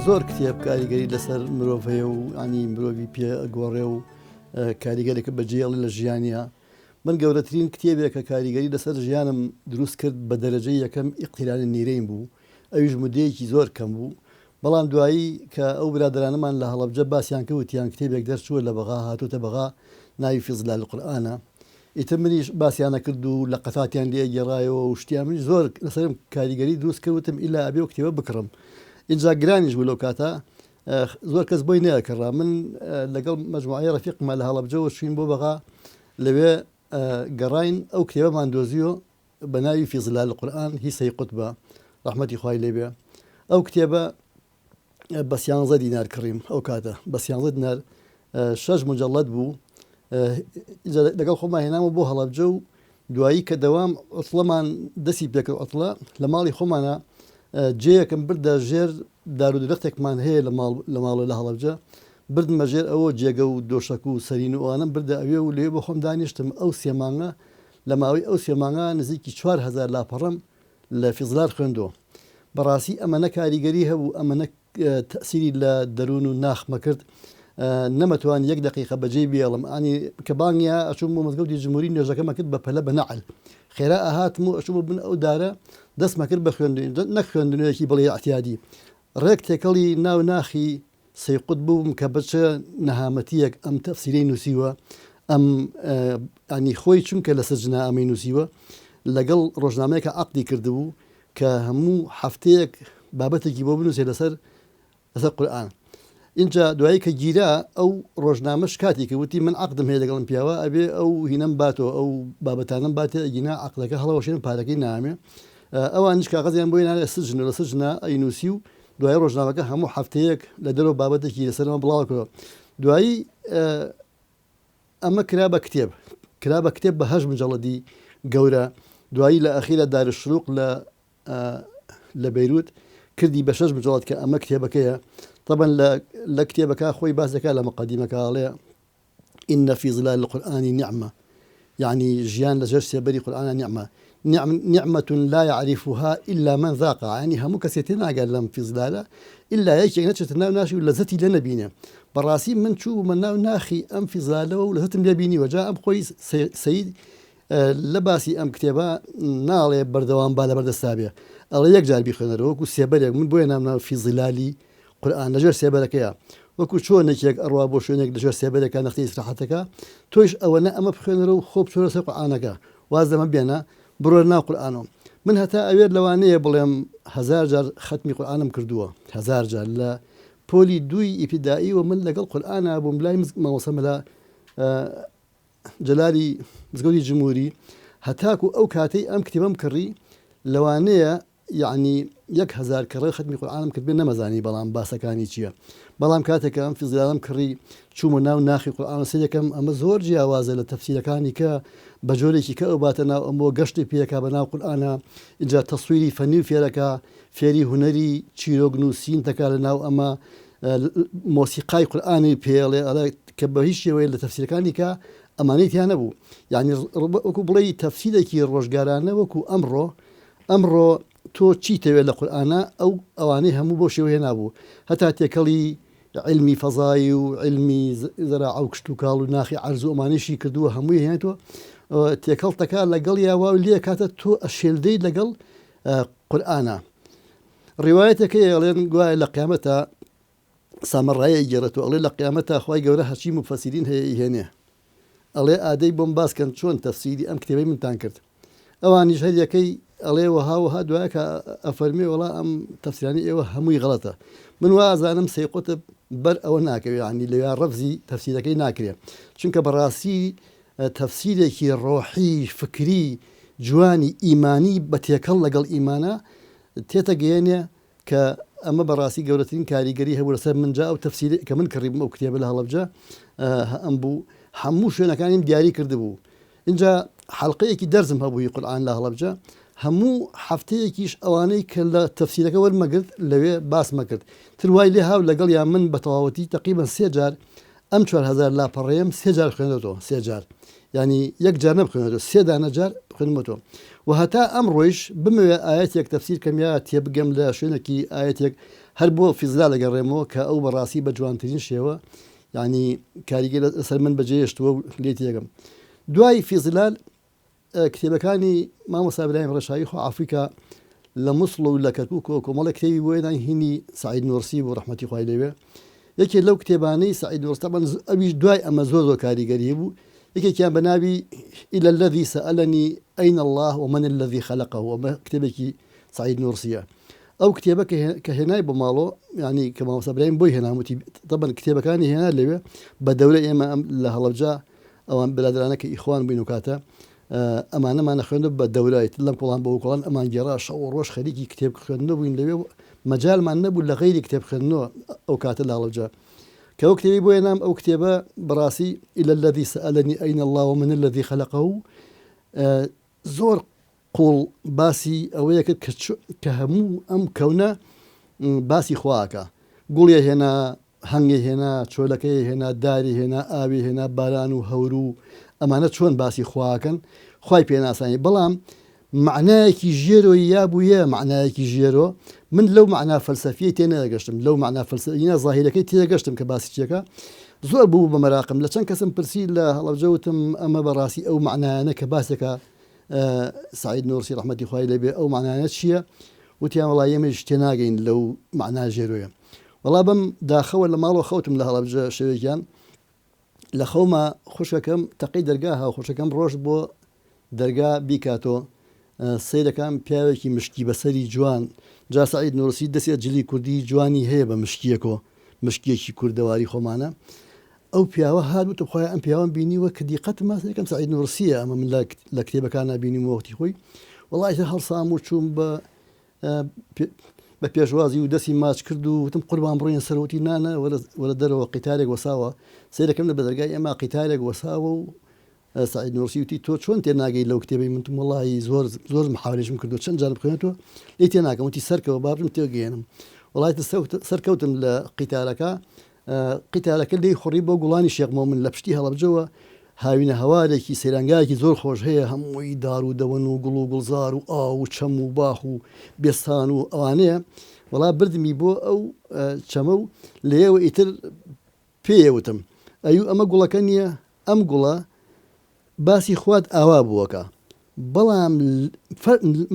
زۆر کتێب کاریگەری لەسەر مرۆڤ هەیە و ینی مرۆڤی پێ گۆڕێ و کاریگەرێکە بەجێڵی لە ژیانە من گەورەترین کتێبێک کە کاریگەری لەسەر ژیانم دروست کرد بە دەرەجەی یەکەم اقتران النیرین بوو ئەویش مدەیەکی زۆر کەم بوو بەڵام دوایی کە ئەو برادەرانەمان لە هەڵەبجە باسیان کرد وتیان کتێبێک دەرچووە لە بەغا هاتووتە بەغا ناوی فی ظلال القرآنە ئیتر منیش باسیانە کرد و لە قەتاتیان لێ گێڕایەوە و شتیان منیش زۆر لەسەرم کاریگەری دروست کرد وتم ئیلا ئەبێ ئەو کتێبە بکڕم ئینجا گرانیش بوو لەو کاتە زۆر کەس بۆی نەکڕا من لەگەڵ مەجموعەی ڕەفیقمە لە هەڵەبجەوە چوین بۆ بەغا لەوێ گەڕاین ئەو کتێبەمان دۆزیەوە بە ناوی فی ظلال القرآن هی سەی قوتبە ڕەحمەتی خوای لێ بێ ئەو کتێبە بە سیانزە دینار کڕیم ئەو کاتە بە سیانزە دینار شەش مجەڵەت بوو لەگەڵ خۆمان هێنامە بۆ هەڵەبجە و دوایی کە دەوام عوتڵەمان دەسی پێکرد عوتڵە لە ماڵی خۆمانە جێیەکم بردە ژێر دار و درەختێکمان هەیە لە ماڵ لە ماڵە لە هەڵەبجە بردمە ژێر ئەوە جێگە و دۆشەک و سەرین و ئەوانەم بردە ئەوێ و لێ بۆ خۆم دانیشتم ئەو سێ مانگە لە ماوەی ئەو سێ مانگە نزیکی 4000 لاپەڕەم لە فیزلار خوێندووە بەڕاستی ئەمەنە کاریگەری هەبوو ئەمەنە تەئسیری لە دەروون و ناخمە کرد نەمەتوانی یەک دەقیقە بەجێی بێڵم ئانی کە بانگیا ئەچووم بۆ مزگەوتی جمهوری نوێژەکەمە کرد بە پەلە بە نەعل خێرا ئەهاتم و ئەچوومە بن ئەو دارە دەستمە کرد بە خوێندن نەک خوێندنەوەیەکی بڵێ ئیعتیادی ڕێک تێکەڵی ناو ناخی سەیقوت بووم کە بە چ نەهامەتییەک ئەم تەفسیرەی نووسیوە ئەم ئەنی خۆی چونکە لە سجنا ئەمەی نووسیوە لەگەڵ ڕۆژنامەیەکە عەقدی کردبوو کە هەموو هەفتەیەک بابەتێکی بۆ بنووسێ لەسەر لەسەر قورئان ئینجا دوایی کە گیرا ئەو ڕۆژنامەش کاتی کە وتی من عەقدم هەیە لەگەڵم پیاوە ئەبێ ئەو هینەم باتەوە ئەو بابەتانەم باتێ ئەگینا عەقدەکە هەڵەوەشێن پارەکەی نامێ ئەوانیش کاغەزیان بۆی نانێ سجن لە سجنا ئەینوسی و دوای ڕۆژنامەکە هەموو هەفتەیەک لە دەرەوە بابەتێکی لەسەرەوە بڵاوکرەوە دوایی ئەمە کرا بە کتێب کرا بە کتێب بە هەشت مجەڵەدی گەورە دوایی لە ئەخیرا دار الشروق لە لە بەیروت کردی بە شەش مجەڵەد کە ئەمە کتێبەکەیە طبعا لە لە کتێبەکە خۆی باس دەکات لە مقدمەکە ئەڵێ إن في ظلال القرآن نعمة یەعنی ژیان لە ژێر سێبەری قورئانا نیعمە، نعمە لا یعرفها الا من ذاقها، یەعنی هەموو کەسێ تێناگات لەم فیزلالە ئیلا یەکێک نەچێتە ناو ناخی و لەزەتی لێ نەبینێ، بەڕاستی من چووبوومە ناو ناخی ئەم فیزلالەوە و لەزەتم لێ بینیوە، جا ئەم خۆی سەید لە باسی ئەم کتێبە ناڵێ بەردەوام با لەبەر دەستا بێ، ئەڵێ یەک جار بیخوێنەرەوە وەکوو سێبەرێک، من بۆیە ناوم ناوە فی ظلالی قورئان لەژێر سێبەرەکەیە وەکو چۆن یەکێک ئەڕوا بۆ شوێنێک لەژێر سێبەرێکا نەختێ ئیسراحەتەکا تۆیش ئەوەنە ئەمە بخوێنەرە و خۆ بچۆرە سەر قورئانەکە واز لەمە بێنە بڕۆرە ناو قورئانەوە من هەتا ئەوێت لەوانەیە بڵێم هەزار جار خەتمی قورئانم کردووە هەزار جار لە پۆلی دووی ئیبتیدائی و من لەگەڵ قورئانا بووم لای مامۆستا مەلا جەلالی مزگەوتی جمهوری هەتاکو ئەو کاتەی ئەم کتێبەم کڕی لەوانەیە یەعنی 1000 کەڕێ خەتمی قورئانم کردبێ نەمەزانی بەڵام باسەکانی چییە بەڵام کاتێک کە ئەم فیزیالم کڕی چوومە ناو ناخی قورئان و سەیرەکەم ئەمە زۆر جیاوازە لە تەفسیرەکانی کە بە جۆرێکی کە ئەو باتە ناو ئەمەوە گەشتی پێکا بە ناو قورئانە ئینجا تەسویری فەنی و فێرەکە فێری هونەری چیرۆک نووسین دەکا لە ناو ئەمە مۆسیقای قورئانی پێڵێ ئەڵێ کە بە هیچ شێوەیە لە تەفسیرەکانی کە ئەمانەی تیا نەبوو یعنی وەکو بڵێی تەفسیرێکی ڕۆژگارانە وەکو ئەمڕۆ ئەمڕۆ تۆ چیتەوێ لە قورئانا ئەو ئەوانەی هەموو بەو شێوەیە نابوو هەتا تێکەڵی عیلمی فەزایی و عیلمی زەراعە و کشتوکاڵ و ناخی عەرز و ئەمانەیشی کردووە هەمووی هێنێتەوە تێکەڵ تەکا لەگەڵ یا واو لێ کاتە تۆ ئەشێلدەی لەگەڵ قورئانا ڕیوایەتەکەی ئەڵێن گوایە لە قیامەتا سامەڕایی ئەیگێڕێتەوە ئەڵێ لە قیامەتا خوای گەورە هەرچی موفەسیرین هەیە ئەیهێنێ ئەڵێ ئادەی بۆم باس کەن چۆن تەفسیری ئەم کتێبەی منتان کرد ئەوانیش هەر یەکەی ئەڵێ وەها وەها دوایە کە ئەفەرمێ وەڵا ئەم تەفسیرانی ئێوە هەمووی غەڵەتە من وا ئەزانم سەی قوتب بەر ئەوە ناکەوێ یانی لەویا ڕەفزی تەفسیرەکەی ناکرێ چونکە بەڕاستی تەفسیرێکی ڕۆحی فکری جوانی ئیمانی بە تێکەڵ لەگەڵ ئیمانە تێتەگەیەنێ کە ئەمە بەڕاستی گەورەترین کاریگەری هەبوو لەسەر من جا ئەو تەفسیرەی کە من کڕیبووم ئەو کتێبە لە هەڵەبجە ئەم بوو هەموو شوێنەکانیم دیاری کردبوو اینجا حەڵقەیەکی دەرزم هەبوو هی قورئان لە هەڵەبجە هەموو هەفتەیەکیش ئەوانەی کە لە تەفسیرەکە وەرمەگرت لەوێ باسمە کرد تر وای لێ هاو لەگەڵیان من بە تەواوەتی تەقریبەن سێ جار ئەم 4000 لاپەڕەیەم سێ جار خوێندەوە سێ جار یانی یەک جار نەمخوێنێتەوە سێ دانە جار خوێنمەتەوە و هەتا ئەمڕۆیش بمەوێ ئایەتێک تەفسیر کەم یا تێبگەم لە شوێنێکی ئایەتێک هەر بۆ فیزلا دەگەڕێمەوە کە ئەو بەڕاستی بە جوانترین شێوە یعنی کاریگەری لەسەر من بەجێهێشتووە و لێی تێگەم. دوای فیزلال کتێبەکانی مامۆستا برایم ڕێشاوی خوا عەفوی کا لە موسڵ و لە کەرکوکەوە کۆمەڵێک کتێبی بۆ هێناین هینی سەعید نوڕسی بوو ڕەحمەتی خوای لێ بێ یەکێ لەو کتێبانەی سەعید نوڕسی تەبعەن ئەویش دوای ئەمە زۆر زۆر کاریگەری بوو یەکێکیان بە ناوی إلى الذي سألني أين الله ومن الذي خلقه ئەمە کتێبێکی سەعید نوڕسیە ئەو کتێبە کە هێنای بۆ ماڵۆ یعنی کە مامۆستا برایم بۆی هێنام وتی تەبەن کتێبەکانی هێنا لەوێ بە دەورە ئێمە ئەم لە هەڵەبجە ئەوان برادەرانە کە ئیخوان بووین و کاتە ئەمانەمانە خوێندو بە دەورای لەم کۆڵان بۆ کۆڵان ئەمان گێڕا شەو و ڕۆژ خەریکی کتێب خوێندنەوە بووین لەوێ مەجالمان نەبوو لە غەیری کتێب خوێندنەوە ئەو کاتە لە هەڵەبجە کە ئەو کتێبی بۆ هێنام ئەو کتێبە بەڕاستی إلى الذي سألني أين الله ومن الذي خلقه زۆر قوڵ باسی ئەوەیە کرد کە کە هەموو ئەم کەونە باسی خوا ئەکا. گوڵێ هێنا، هەنگێ هێنا، چۆلەکەیێ هێنا، داری هێنا، ئاوێ هێنا، باران و هەور و ئەمانە چۆن باسی خوا ئەکەن، خوای پێ ناسانی. بەڵام مەعنایەکی ژێرۆی یا بوویە مەعنایەکی ژێرۆ، من لەو مەعنا فەلسەفیەی تێ نەدەگەشتم، لەو مەعنا فەلسەفیە زاهیرەکەی تێگەشتم کە باسی چیەکا. زۆر بوو بە مەراقم. لە چەند کەسم پرسی لە هەڵەبجە وتم ئەمە بەڕاستی ئەو مەعنایانە کە باسێکا سەعید نوڕسی ڕەحمەتی خوای لێ بێ ئەو مەعنایانە چییە؟ وتیان وەڵا ئێمەیش تێناگەین لەو مەعنا ژێرۆیە. وەڵا بەم داخەوە لە ماڵەوە خەوتم لە هەڵەبجە شەوێکیان لە خەوما خوشکەکەم تەقەی دەرگا هاو خوشکەکەم ڕۆشت بۆ دەرگا بیکاتۆ سەیرەکان پیاوێکی مشکی بەسەری جوان جا سەعید نوڕسی دەسێ جلی کوردی جوانی هەیە بە مشکیەکۆ مشکیەکی کوردەواری خۆمانە ئەو پیاوە هات وتم خوایە ئەم پیاوەم بینیوە کە دیقەتم ماس یەکەم سەعید نوڕسیە ئەمە من لە کتێبەکانا بینیم وەختی خۆی وەڵا ئیتر هەڵسام و چووم بە بە پێشوازی و دەستی ماچ کرد و وتم قوربان بڕۆینە سەر وتی نانە وەرە دەرەوە قیتارێک وەساوە سەیرەکەم لە بەدەرگای ئێمە قیتارێک وەساوە و سەعید نوڕسی وتی تۆ چۆن تێناگەی لەو کتێبەی من وتم وەڵاهی زۆر زۆر محاولەشم کردووە چەند جار بخوێنێتەوە لێی تێناگەم وتی سەرکەوە با بچم تێگەیەنم وەڵاهی سەرکەوتم لە قیتارەکە قیتارەکە لێی خوڕی بۆ گوڵانی شێخ مۆمن لە پشتی هەڵەبجەوە هاوینە هەوارێکی سەیرانگایەکی زۆر خۆش هەیە هەمووی دار و دەوەن و گوڵ و گوڵزار و ئاو و چەم و باخ و بێستان و ئەوانەیە وەڵا بردمی بۆ ئەو چەمە و لێیەوە ئیتر پێیە وتم ئەیو ئەمە گوڵەکە نییە؟ ئەم گوڵە باسی خوات ئاوا بووەکە بەڵام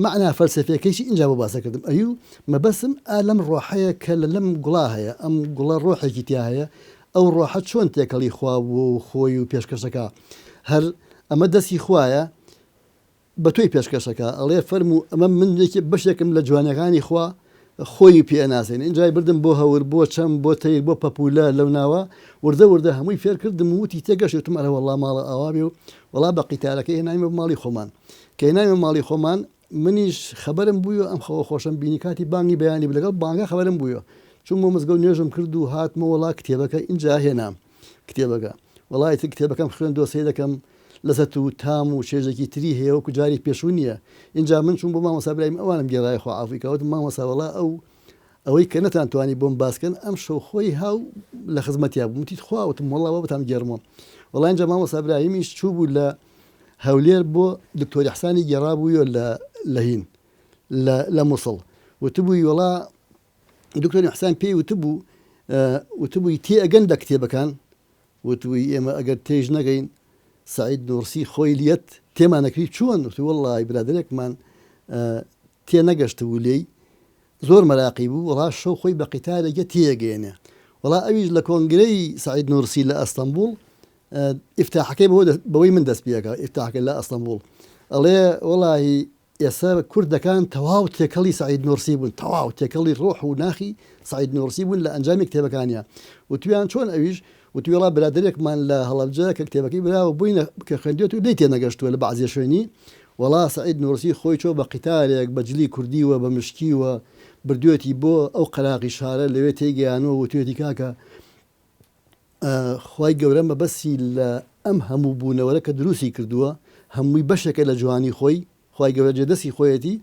مەعنا فەلسەفیەکەیشی ئینجا بۆ باسەکردم ئەیو مەبەسم ئا لەم ڕۆحەیە کە لە لەم گوڵا هەیە ئەم گوڵە ڕۆحێکی تیا هەیە ئەو ڕۆحە چۆن تێکەڵی خوا بووە و خۆی و پێشکەشەکا هەر ئەمە دەستی خوایە بە تۆی پێشکەش ئەکا ئەڵێ فەرموو ئەمە من یەکێ بەشێکم لە جوانیەکانی خوا خۆی پێ ئەناسێنێ ئینجای بردم بۆ هەور بۆ چەم بۆ تەیر بۆ پەپوولە لەو ناوە وردە وردە هەمووی فێر کردم و وتی تێگەشت وتم ئەرە وەڵا ماڵە ئاوا بێ و وەڵا بە قیتارەکەی هێنایمە ماڵی خۆمان کە هێنایمە ماڵی خۆمان منیش خەبەرم بوویەوە ئەم خەوە خۆشەم بینی کاتی بانگی بەیانی بوو لەگەڵ بانگا خەبەرم بوویەوە چووم بۆ مزگەوت نوێژم کرد و هاتمەوە وەڵا کتێبەکە ئینجا هێنام کتێبەکە وەڵا ئیتر کتێبەکەم خوێندەوە سەیرەکەم لەزەت و تام و چێژێکی تری هەیە وەکو جاری پێشوو نییە ئینجا من چووم بۆ مامۆستا برایم ئەوانم گێڕایە خوا عافوی کا وتم مامۆستا وەڵا ئەو ئەوەی کە نەتان توانی بۆم باس کەن ئەم شەو خۆی هاو لە خزمەتیا بووم وتی خوا وتم وەڵا وا بتان گێڕمەوە وەڵا ئینجا مامۆستا براهیمیش چوو بوو لە هەولێر بۆ دکتۆر ئیحسانی گێڕابوویەوە لە لە هین لە لە موسڵ وتبووی وەڵا دکتۆر ئیحسان پێی وتبوو وتبووی تێئەگەن لە کتێبەکان وتبووی ئێمە ئەگەر تێیش نەگەین سەعید نوڕسی خۆی لێت تێمان نەکری چۆن وتی وەڵڵاهی برادەرێکمان تێنەگەشتبوو لێی زۆر مەراقی بوو وەڵا شەو خۆی بە قیتارێکە تێگەیەنێ وەڵا ئەویش لە کۆنگرەی سەعید نوڕسی لە ئەستەنبوڵ ئیفتاحەکەی بەوەی من دەست پێکا ئیفتاحەکە لە ئەستەنبوڵ ئەڵێ وەڵاهی ئێستا کوردەکان تەواو تێکەڵی سەعید نوڕسی بوون، تەواو تێکەڵی ڕۆح و ناخی سەعید نوڕسی بوون لە ئەنجامی کتێبەکانیا. وتویان چۆن ئەویش وتوی وەڵا برادەرێکمان لە هەڵەبجە کە کتێبەکەی براوە بۆی کە خوێندوێت و لێی تێنەگەشتووە لە بەعزێ شوێنی وەڵا سەعید نوڕسی خۆی چۆ بە قیتارێک بە جلی کوردی و بە مشکی و بردوێتی بۆ ئەو قەراغی شارە لەوێ تێیگەیانووە وتوێتی کاکە خوای گەورە مەبەستی لە ئەم هەموو بوونەوەرە کە دروستی کردووە هەمووی بەشێکە لە جوانی خۆی خوای گەورە جێ دەستی خۆیەتی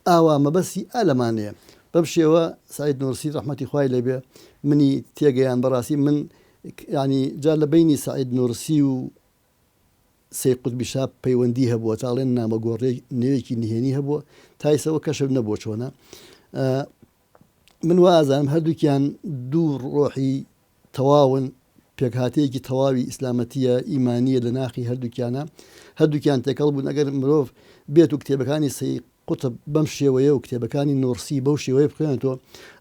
ئاوا مەبەستی ئا لەمانەیە بەم شێوە سعید نورسی ڕەحمەتی خوای لێبێ منی تێگەیان بەڕاستی من ینی جا لە بینی سعید نورسی و سەی قوتبی شا پەیوەندی هەبووە تا ئەڵێن نامەگۆڕێ نوێیەکی نهێنی هەبووە تا ئیسەوە کەشف نەبووە چۆنە. من وا ئەزانم هەردووکیان دوو ڕۆحی تەواون، پێکهاتەیەکی تەواوی ئیسلامەتییە، ئیمانییە لە ناخی هەردووکیانا، هەردووکیان تێکەڵ بوون، ئەگەر مرۆڤ بێت و کتێبەکانی سەی قوتب بەم شێوەیە و کتێبەکانی نۆرسی بەو شێوەیە بخوێنێتەوە،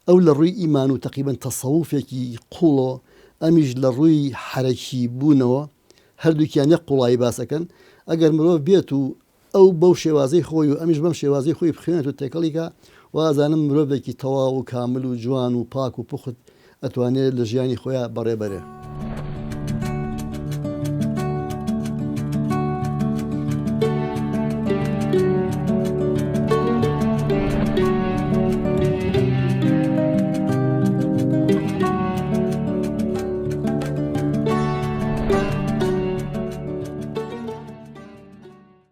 ئەو لە ڕووی ئیمان و تەقریبەن تەسەوفێکی قووڵەوە، ئەمیش لە ڕووی حەرەکی بوونەوە، هەردووکیان یەک قووڵایی باس ئەکەن، ئەگەر مرۆڤ بێت و ئەو بەو شێوازەی خۆی و ئەمیش بەم شێوازەی خۆی بخوێنێت و تێکەڵی کا، وازانم مرۆڤێکی تەواو و کامل و جوان و پاک و پوخت ئەتوانێ لە ژیانی خۆیا بەڕێ بەرێ.